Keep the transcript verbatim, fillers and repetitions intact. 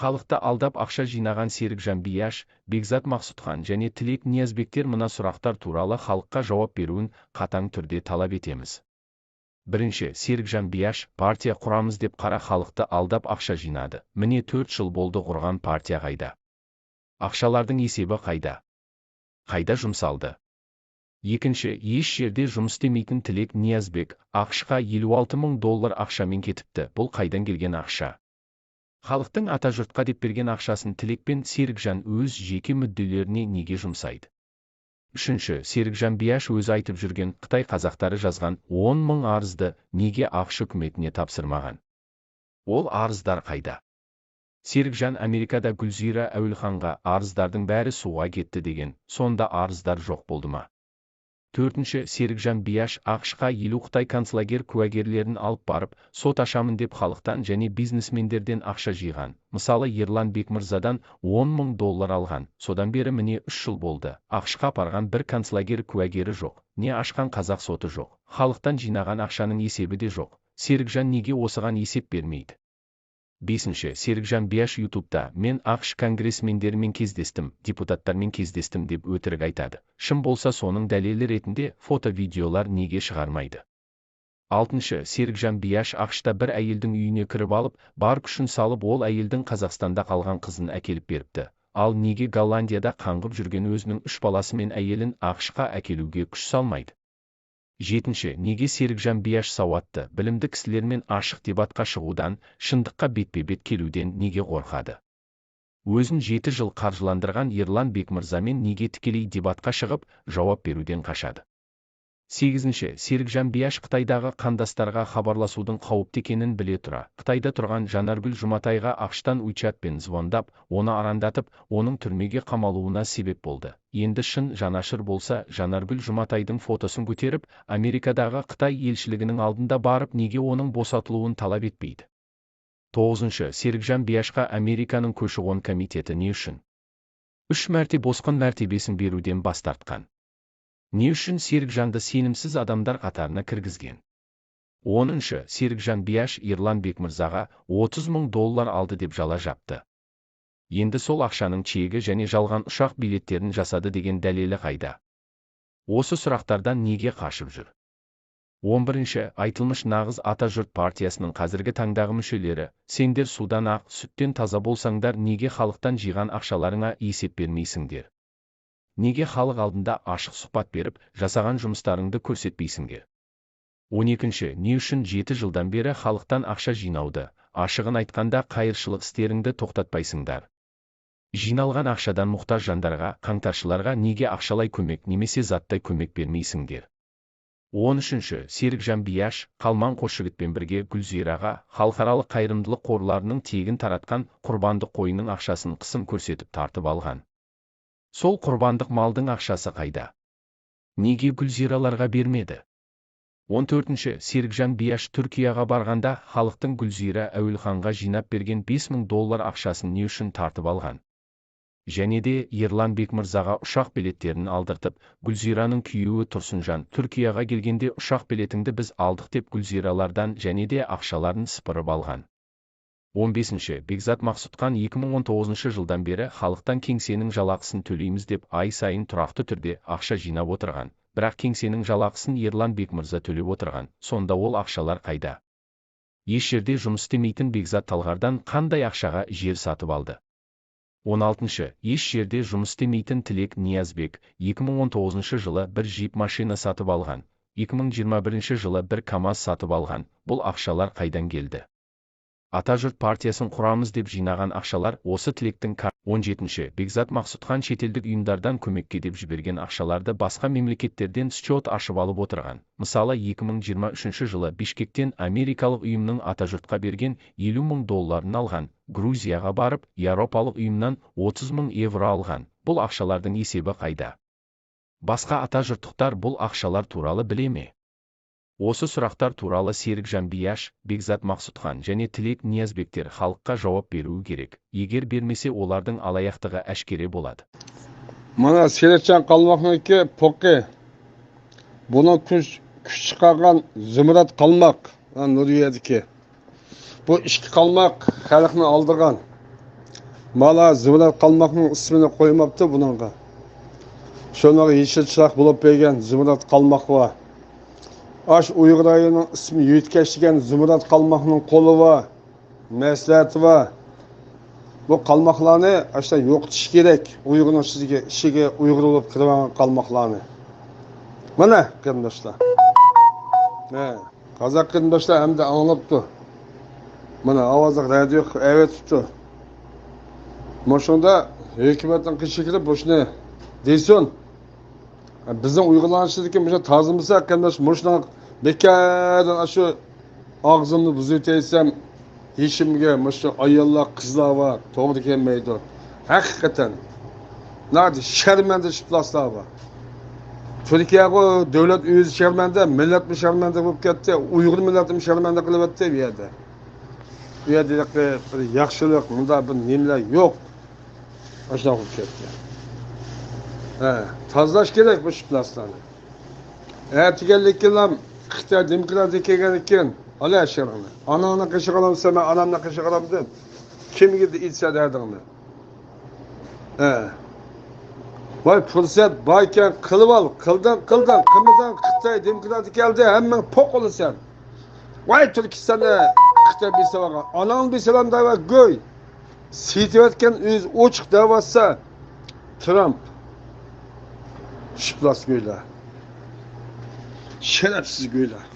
خەلقنى ئالداپ ئاقچا جىينىغان سېرىكجان بىياش، بېكزات ماقسۇتخان جەنى تىلەك نىيازبېكلەر مۇنۇ سوراقلار توغرىلىق خەلققە جاۋاب بېرىۋىنى قاتتىق تۈردە تەلەپ ئېتىمىز. بىرىنچى، سېرىكجان بىياش پارتىيە قۇرىمىز دەپ قارا خەلقنى ئالداپ ئاقچا جىينىدى. مىنى تۆت يىل بولدى قۇرغان پارتىيە قايدا؟ ئاقچىلارنىڭ ھېسابى قايدا؟ قايدا جۇمسالدى؟ ئىككىنچى، ھېچ يەردە جۇمۇس ئىستىمەيتىن تىلەك نىيازبېك ئاقشقا ئەللىك ئالتە مىڭ دوللار ئاقچا مەن كېتىپتى. بۇ قايدىن كەلگەن ئاقچا؟ خەلقنىڭ ئاتا يۇرتقا دەپ بەرگەن ئاقچاسىنى تىلەك بىلەن سېرىكجان ئۆز جېكە مۈددىلىرىنى نېگە جۇمسايدى؟ ئۈچىنچى، سېرىكجان بىياش ئۆزى ئېيتىپ جۈرگەن خىتاي قازاقلىرى جازغان ئون مىڭ ئەرزدە نېگە ئاقشا ھۆكۈمەتنى تاپسۇرمىغان؟ ئۇ ئەرزلەر قايدا؟ سېرىكجان ئامېرىكادا گۈلزىرە ئەۋلىخانغا ئەرزلەرنىڭ بارى سۇغا كەتتى دېگەن، سوندا ئەرزلەر جوق بولدىمۇ؟ تۆتىنچى، سېرىكجان بىياش ئاقشقا ئەللىك خىتاي كونتسلاگېر كۇۋاگېرلىرىنى ئېلىپ بارىپ، سوت ئاچامەن دەپ خەلقتىن جەنى بىزنېسمېنلەردىن ئاقچا جىيغان. مىسالى، يىرلان بېكمىرزادىن ئون مىڭ دوللار ئالغان. سودىن بېرى مىنى ئۈچ يىل بولدى. ئاقشقا بارغان بىر كونتسلاگېر كۇۋاگېرى جوق. نە ئاچقان قازاق سوتى جوق. خەلقتىن جىينىغان ئاقچانىڭ ھېسابى دە جوق. سېرىكجان نېگە ئوسىغان ھېساب بەرمەيدى؟ بەشىنچى، سېرىكجان بىياش يۇتۇبتا مەن ئاقش كونگرېسمېنلىرى مەن كېزدەشتىم، دېپۇتاتلار مەن كېزدەشتىم دەپ ئۆتۈرۈك ئېيتىدۇ. شۇم بولسا سونىڭ دەلىلى رېتىندە فوتو ۋىدېئولار نېگە چىقارمايدۇ؟ ئالتىنچى، سېرىكجان بىياش ئاقشتا بىر ئايالنىڭ ئۆيىنى كىرىپ ئېلىپ، بار كۈچىنى سالىپ ئۇ ئايالنى قازاقىستاندا قالغان قىزىنى ئەكېلىپ بېرىپتۇ. ئال نېگە گوللاندىيەدە قاڭغىپ جۈرگەن ئۆزىنىڭ ئۈچ بالىسى مەن ئايالىنى ئاقشقا ئەكېلىۋگە كۈچ سالمايدۇ؟ يەتتىنچى، نېگە سېرىكجان بىياش ساۋاتلىق، بىلىملىك كىشىلەر مەن ئاچچىق دېباتقا چىقىۋدىن، شۇنداققا بەتبەتكە كېلىۋدىن نېگە قورقىدۇ؟ ئۆزىنى يەتتە يىل قارجىلاندۇرغان يىرلان بېكمىرزا مەن نېگە تىكىلەي دېباتقا چىقىپ، جاۋاب بېرىۋدىن قاچىدۇ؟ سەككىزىنچى، سېرىكجان بىياش خىتايداغا قانداشلارغا خەۋەرلەشكىنىڭ قەۋپلىكىنىنى بىلە تۇرا، خىتايدا تۇرغان جانارگۈل جۇماتايغا ئاقشتان ئۇچۇرۇپ بىن زۇۋانداپ، ئۇنى ئاراندىتىپ، ئۇنىڭ تۈرمىگە قامالغىنىغا سەۋەب بولدى. ئەمدى شۇن جاناشىر بولسا، جانارگۈل جۇماتاينىڭ فوتوسىنى كۆتۈرۈپ، ئامېرىكاداغا خىتاي ئېلچىلىكىنىڭ ئالدىدا بېرىپ، نېگە ئۇنىڭ بوشاتىلىۋىنى تەلەپ ئېتمەيدۇ؟ توققۇزىنچى، سېرىكجان بىياشقا ئامېرىكانىڭ كۆچۈرۈلگەن كومىتېتى نېمە ئۈچۈن ئۈچ مەرتە بوسقۇن مەرتىبىسىنى بېرىۋدىن باش تارتقان؟ نېمە ئۈچۈن سېرىكجاننى سېنىمسىز ئادەملەر قاتارىغا كىرگۈزگەن؟ ئونىنچى، سېرىكجان بىياش يىرلان بېكمىرزاغا ئوتتۇز مىڭ دوللار ئالدى دەپ جالا ياپتى. ئەمدى سول ئاقشانىڭ چېكى جەنى جالغان ئۇچاق بېلەتلىرىنى جاسادى دېگەن دەلىلى قايدا؟ ئوسۇ سوراقلاردا نېگە قاچىپ جۈر؟ ئون بىرىنچى، ئېيتىلمىش ناغىز ئاتا يۇرت پارتىيەسىنىڭ قازىرغى تاڭداغى مۈشەيلىرى، سەندەر سۇدان ئاق سۈتتىن تازا بولساڭدار، نېگە خەلقتىن جىيغان ئاقشالاردىڭغا ھېساب بەرمەيسىڭدەر؟ نېگە خەلق ئالدىدا ئاچچىق سۈپەت بېرىپ، جاسىغان جۇمۇسلىرىڭنى كۆرسەتمەيسىڭدەر؟ ئون ئىككىنچى، نېمە ئۈچۈن يەتتە يىلدىن بېرى خەلقتىن ئاقشا جىيناۋدى، ئاچىقىنى ئېيتقاندا، قايىرچىلىق ئىستىرىڭنى توختاتمايسىڭدار؟ جىينالغان ئاقشادىن موھتاج جانلارغا، قاڭتارچىلارغا نېگە ئاقشالاي كۆمەك نېمىسى زاتتاي كۆمەك بەرمەيسىڭدەر؟ ئون ئۈچىنچى، سېرىكجان بىياش، قالماڭ قوشۇلۇپ بىلەن بىرگە گۈلزىرەغا خەلقئارالىق قايرىمچىلىق قورلارنىڭ تېگىن تاراتقان قۇربانلىق قويىنىڭ ئاقشاسىنى قىسىم كۆرسىتىپ تارتىپ ئالغان. سول قۇربانلىق مالنىڭ ئاقشاسى قايدا؟ نېگە گۈلزىرەلەرگە بەرمىدى؟ ئون تۆتىنچى، سېرىكجان بىياش تۈركىيەگە بارغاندا خەلقتىن گۈلزىرە ئەۋلىخانغا جىيناپ بەرگەن بەش مىڭ دوللار ئاقشاسىنى نېمە ئۈچۈن تارتىپ ئالغان؟ يەنە دە يىرلان بېكمىرزاغا ئۇچاق بېلەتلىرىنى ئالدۇرتۇپ، گۈلزىرەنىڭ كۈيۈۋى تۇرسۇنجان تۈركىيەگە كەلگەندە ئۇچاق بېلىتىڭنى بىز ئالدۇق دەپ گۈلزىرەلاردىن يەنە دە ئاقشالارنى سىپىرىپ ئالغان. ئون بەشىنچى، بېكزات ماقسۇتخان ئىككى مىڭ ئون توققۇزىنچى يىلدىن بېرى خەلقتىن كېڭسىنىڭ جالاقىسىنى تۆلەيمىز دەپ ئاي سايىن تۇراقلىق تۈردە ئاقشا جىيناپ ئولتۇرغان. بىراق كېڭسىنىڭ جالاقىسىنى يىرلان بېكمىرزا تۆلەپ ئولتۇرغان. سوندا ئۇ ئاقشالار قايدا؟ يېشىردى جۇمۇس تېمىتىن بېكزات تالغاردان قانداق ئاقشاغا يېر ساتىپ ئالدى؟ ئون ئالتىنچى، يېشىردى جۇمۇس تېمىتىن تىلەك نىيازبېك ئىككى مىڭ ئون توققۇزىنچى يىلى بىر جىپ ماشىنا ساتىپ ئالغان، ئىككى مىڭ يىگىرمە بىرىنچى يىلى بىر كاماز ساتىپ ئالغان. بۇ ئاقشالار قايدان كەلدى؟ ئاتا يۇرت پارتىيەسىنى قۇرامىز دەپ جىينىغان ئاقشالار ئوسا تىلەكتىن كا-، ئون يەتتىنچى، بېكزات ماقسۇتخان چېتىلدىك ئۇيۇمداردان كۆمەككە دەپ يىبەرگەن ئاقشالاردا باشقا مەملىكەتلەردىن سچوت ئاچىۋالىپ ئولتۇرغان. مىسالى، ئىككى مىڭ يىگىرمە ئۈچىنچى يىلى بىشكېكتىن ئامېرىكالىق ئۇيۇمنىڭ ئاتا يۇرتقا بەرگەن ئەللىك مىڭ دوللارىنى ئالغان، گرۇزىيەگە بارىپ، ياۋروپالىق ئۇيۇمدىن ئوتتۇز مىڭ يېۋرو ئالغان. بۇ ئاقشالارنىڭ ھېسابى قايدا؟ باشقا ئاتا يۇرتلۇقلار بۇ ئاقشالار توغرىلىق بىلەمۇ؟ ئوسۇ سوراقلار توغرىلىق سېرىكجان بىياش، بېكزات ماقسۇتخان، جەنى تىلەك نىيازبېكلەر خەلققە جاۋاب بېرىۋى كېرەك. ئەگەر بەرمىسە، ئۇلارنىڭ ئالايىقلىقى ئاشكارا بولىدۇ. مانا، سېرىكجان قالماقنىڭكى پوقى. بۇنىڭ كۈچ، كۈچ چىقارغان زۇمرەت قالماق، ھە، نۇرىيەدىكى. بۇ ئىككى قالماق خەلقنى ئالدىرغان. مالا زۇمرەت قالماقنىڭ ئىسمىنى قويماپتۇ بۇنىڭغا. شۇنىڭغا يېشىل چىراغ بولۇپ بەرگەن زۇمرەت قالماق بار. ئاش ئۇيغۇر ئايالىنىڭ ئىسمى يۆتكەش دېگەن زۇمرەت قالماقنىڭ قولى بار، مەسلىھەتى بار. بۇ قالماقلارنى ئاشۇنداق يوقىتىش كېرەك. ئۇيغۇرنىڭ ئىچىگە، ئىچىگە ئۇيغۇر بولۇپ كىرىۋالغان قالماقلارنى. مانا، قېرىنداشلار. ھە، قازاق قېرىنداشلار ئەمدى ئاڭلاپتۇ. مانا، ئاۋازلىق رادىيو ئەۋەتىپتۇ. مۇشۇڭدا ھۆكۈمەتنىڭ قېشىغا كىرىپ مۇشۇنى دېسۇن. بىزنىڭ ئۇيغۇرلارنىڭ ئىچىدىكى مۇشۇ تازىمىسا، قېرىنداش، مۇشۇنىڭ بىكاردىن ئاشۇ ئاغزىمنى بۇزۇۋېتەيسەم، يېشىمگە مۇشۇ ئاياللار، قىزلار بار، توغرا كەلمەيدۇ. ھەقىقەتەن. ناھايىتى شەرمەندە ئىپلاسلار بار. تۈركىيەغۇ دۆلەت ئۆزى شەرمەندە، مىللەتمۇ شەرمەندە بولۇپ كەتتى، ئۇيغۇر مىللەتىمۇ شەرمەندە قىلىۋەتتى بۇ يەردە. بۇ يەردە بىر ياخشىلىق، مۇنداق بىر نېمىلەر يوق. ئاشۇنداق بولۇپ كەتتى. ھە، تازىلاش كېرەك بۇ ئىپلاسلارنى. ئەتىگەنلىكىنلا خىتاي دېموكراتىيە كەلگەنكىن، ئالا شېرىڭنى. ئاناڭنىڭ قېشىغا ئالامسەن، مەن ئانامنىڭ قېشىغا ئالامدىم. كىمگە ئېيتسا دەردىڭنى. ھە. ۋاي، پۇرسەت باركەن قىلىۋال، قىلدىڭ، قىلدىڭ، قىلمىدىڭ، خىتاي دېموكراتىيە كەلدى، ھەممىڭ پوق بولىسەن. ۋاي، تۈركىستاندا خىتاي بېسىۋالغان، ئاناڭنى بېسىۋالامدۇ ۋە گۆي. سېتىۋەتكەن ئۆزى ئوچۇق دەۋاتسا، ترامپ. ئىپلاس گۆيلەر. شەرەپسىز گۆيلەر.